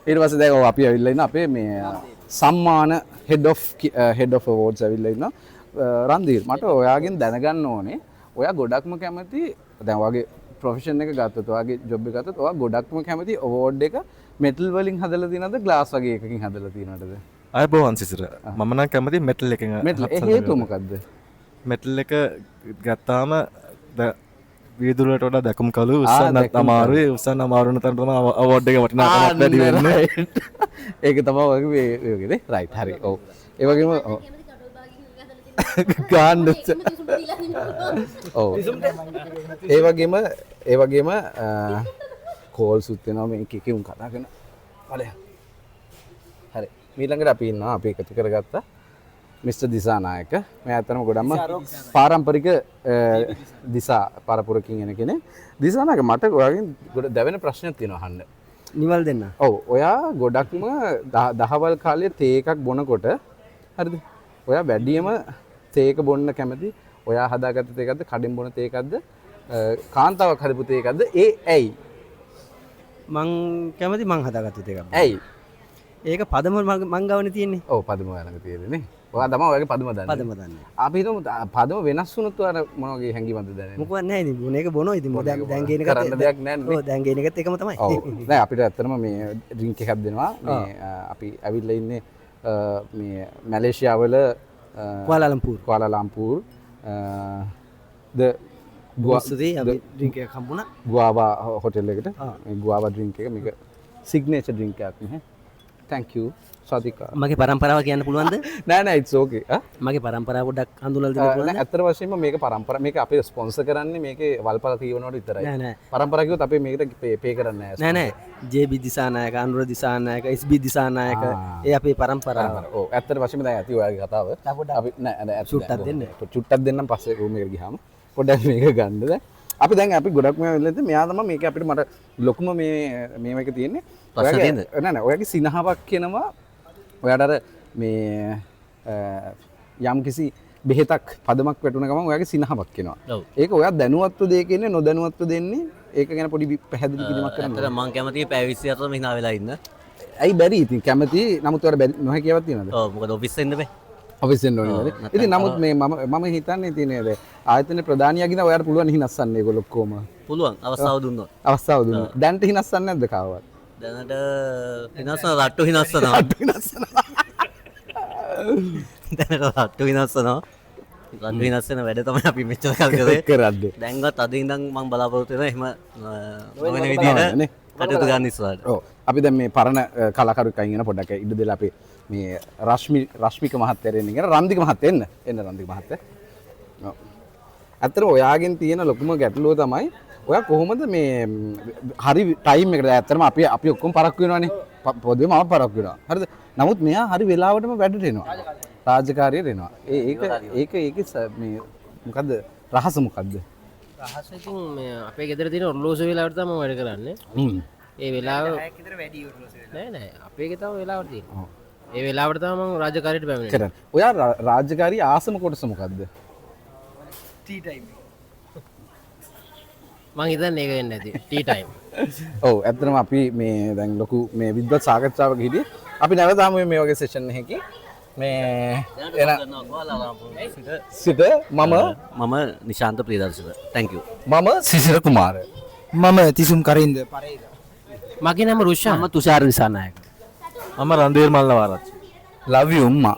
ඊට පස්සේ දැන් ඔව් අපි ඇවිල්ලා ඉන්න අපේ මේ සම්මාන head of awards ඇවිල්ලා ඉන්නවා. රන්දීර්, මට ඔයාගෙන් දැනගන්න ඕනේ, ඔයා ගොඩක්ම කැමති, දැන් ඔයාගේ ප්‍රොෆෙෂන් එක ගත්තොත්, ඔයාගේ ජොබ් එක ගත්තොත්, ඔයා ගොඩක්ම කැමති අවෝඩ් එක මෙටල් වලින් හදලා තියෙනවද, ග්ලාස් වගේ එකකින් හදලා තියෙනවද? ආයුබෝවන් සිසිර. මම නම් කැමති මෙටල් එකෙන්. මෙටල්. ඒ හේතුව මොකද්ද? මෙටල් එක ගත්තාම වීදුරුවට වඩා දැකුම් කළු උස්සන්නත් දැකුම් අමාරුයි. උස්සන්න අමාරු වෙන තැන තමයි අවෝඩ් එක වටිනාකමක් වැඩි වෙන්නේ. ඒක තමයි ඔයාගේ මේ ඔයගේ නේ. රයිට්, හරි. ඔව්. ඒ වගේම ඔව්. ගාන්න. ඔව්. ඒ වගේම කෝල්ස් උත් වෙනවා, මේ එක එක උන් කතා කරන. ඵලයන්. හරි. ඊළඟට අපි ඉන්නවා අපි එකතු කරගත්ත මිස්ටර් දිසානායක. මෙයා ඇත්තටම ගොඩක්ම පාරම්පරික දිසා පරපුරකින් එන කෙනෙක්. දිසානායක, මට ඔයාගෙන් ගොඩ දැවෙන ප්‍රශ්නයක් තියෙනවා අහන්න. නිවල් දෙන්න. ඔව්, ඔයා ගොඩක්ම දහවල් කාලේ තේ එකක් බොනකොට, හරිද? ඔයා වැඩියම තේ එක බොන්න කැමති ඔයා හදාගත්ත තේ එකක්ද, කඩෙන් බොන තේ එකක්ද, කාන්තාවක් හදපු තේ එකක්ද? ඒ ඇයි? මං කැමති මං හදාගත්තු තේ එකක්. ඇයි? ඒක පදම මං ගාවනේ තියෙන්නේ. ඔව්, පදම ඔයා ළඟ තියෙන්නේ නේ. ඔයා තමයි ඔයාගේ පදම දන්නේ. පදම දන්නේ. අපි හිතමු පදම වෙනස් වුණොත් ඔයාට මොන වගේ හැඟීමක්ද දැනෙන්නේ? මොකවත් නැහැ ඉතින්, බොන එක බොනවා ඉතින්. බොන දැන් එක දැන් බොනවා. ගේන එකත් කරන්න දෙයක් නැහැ නේ. ඔව්, දැන් ගේන එකත් එකම තමයි. ඔව්. නෑ, අපිට ඇත්තටම මේ ඩ්‍රින්ක් එකක් දෙනවා. මේ අපි ඇවිල්ලා ඉන්නේ මේ මැලේසියාවල කුආලාලම්පූර්. කුආලාලම්පූර් ද ස්තුතියි, අපි ඩ්‍රින්ක් එකක් හම්බුණා. ගුවාවා හොටෙල් එකට. මේ ගුවාවා ඩ්‍රින්ක් එක, මේක සිග්නේචර් ඩ්‍රින්ක් එකක් නේ. Thank you සාදිකා. මගේ පරම්පරාව කියන්න පුළුවන්ද? නෑ නෑ, it's okay. ආ? මගේ පරම්පරාව පොඩ්ඩක් හඳුනලා දෙන්න පුළුවන්ද? නෑ, ඇත්තට වශයෙන්ම මේක පරම්පරා, මේක අපේ ස්පොන්සර් කරන්නේ මේකේ වල්පල කියවනවට විතරයි. නෑ නෑ. පරම්පරා කිව්වොත් අපි මේකට පේ කරන්නේ නෑ. නෑ නෑ, ජේ.බී. දිසානායක, අනුර දිසානායක, එස්.බී. දිසානායක, ඒ අපේ පරම්පරාව. ඔව්, ඇත්තට වශයෙන්ම දැන් ඇති ඔයාගේ කතාව. අපි නෑ නෑ, ඇත්ත. චුට්ටක් දෙන්න. චුට්ටක් දෙන්නම් පස්සේ රූම් එකට ගියාම. පොඩ්ඩක් මේක ගන්න දැන්. අපි දැන් අපි ගොඩක්ම වෙලා ඉතින් මෙයා තමයි මේක අපිට මට ලොකුම මේ මේව එක තියෙන්නේ. ප්‍රශ්න ඔයාගේ- තියෙනද? නෑ නෑ, ඔයාගේ සිනහවක් එනවා. ඔයාට අර මේ යම් කිසි බෙහෙතක් පදමක් වැටුණ ගමන් ඔයාගේ සිනහවක් එනවා. ඔව්. ඒක ඔයා දැනුවත්ව දෙයක් ඉන්නේ නොදැනුවත්ව දෙන්නේ, ඒක ගැන පොඩි පැහැදිලි කිරීමක් කරන්න. ඇත්තට මං කැමතියි පැය 24 හිනා වෙලා ඉන්න. ඇයි බැරි? ඉතින් කැමති, නමුත් ඔයාට බැරි නොහැකියාවක් තියෙනවද? ඔව්, මොකද ඔෆිස් එන්න බෑ. ඔෆිස් එන්න ඕනේ නේද? නැත්නම් ඉතින් නමුත් මේ මම හිතන්නේ ඉතින් නේද ආයතන ප්‍රධානියාගෙන් ඔයාට පුළුවන් හිනස්සන්න ඒගොල්ලෝ ඔක්කොම. පුළුවන් අවස්ථාව දුන්නොත්. අවස්ථාව දුන්නොත්. දැන්ට හිනස්සන්නේ නැද්ද කාවවත්? දැනට හිනස්සන රට්ටු හිනස්සනවා. රට්ටු හිනස්සනවා. දැනට රට්ටු හිනස්සනවා. රට්ටු හිනස්සන වැඩ තමයි අපි මෙච්චර කල් කරේ. කරන්නේ. දැන්වත් අද ඉඳන් මං බලාපොරොත්තු වෙනවා එහෙම නොවන විදියට නේ. කටයුතු ගන්න ඉස්සරහට. ඔව්. අපි දැන් මේ පරණ කලාකරුවෙක් අයින් වෙන පොඩ්ඩක් ඉඩ දෙලා අපි මේ රශ්මික මහත්තයා එන්න කියන රන්දික මහත්තයා එන්න. එන්න රන්දික මහත්තයා. ඔව්. ඇත්තටම ඔයාගෙන් තියෙන ලොකුම ගැටලුව තමයි ඔයා කොහොමද මේ හරි ටයිම් එකට, දැන් ඇත්තටම අපි ඔක්කොම පරක්කු වෙනවනේ. පොදුවේ මම පරක්කු වෙනවා. හරිද? නමුත් මෙයා හරි වෙලාවටම වැඩට එනවා. රාජකාරියට එනවා. ඒ ඒක ඒක ඒකේ මේ මොකද්ද රහස මොකද්ද? රහස ඉතින් මේ අපේ ගෙදර තියෙන ඔරලෝසු වෙලාවට තමයි මම වැඩ කරන්නේ. ඒ වෙලාව නෑ නෑ, අපේ ගේ තමයි වෙලාවට තියෙන්නේ. ඒ වෙලාවට තමයි මම රාජකාරියට පැමිණෙන්නේ. කරන්නේ. ඔයා රාජකාරී ආසම කොටස මොකද්ද? T time. මං හිතන්නේ ඒක වෙන්න ඇති. Tea time. ඔව්, ඇත්තටම අපි මේ දැන් ලොකු මේ විද්වත් සාකච්ඡාවක හිටියේ. අපි නැවත හමු වෙමු මේ වගේ සෙෂන් එකකින්. මේ එන සිට මම මම නිශාන්ත ප්‍රියදර්ශන. Thank you. මම සිසිර කුමාර. මම තිසුම් කරින්ද පරේද. මගේ නම රුෂාන්. මම තුෂාර දිසානායක. මම රන්දීර් මල්ලවාරච්චි. Love you උම්මා.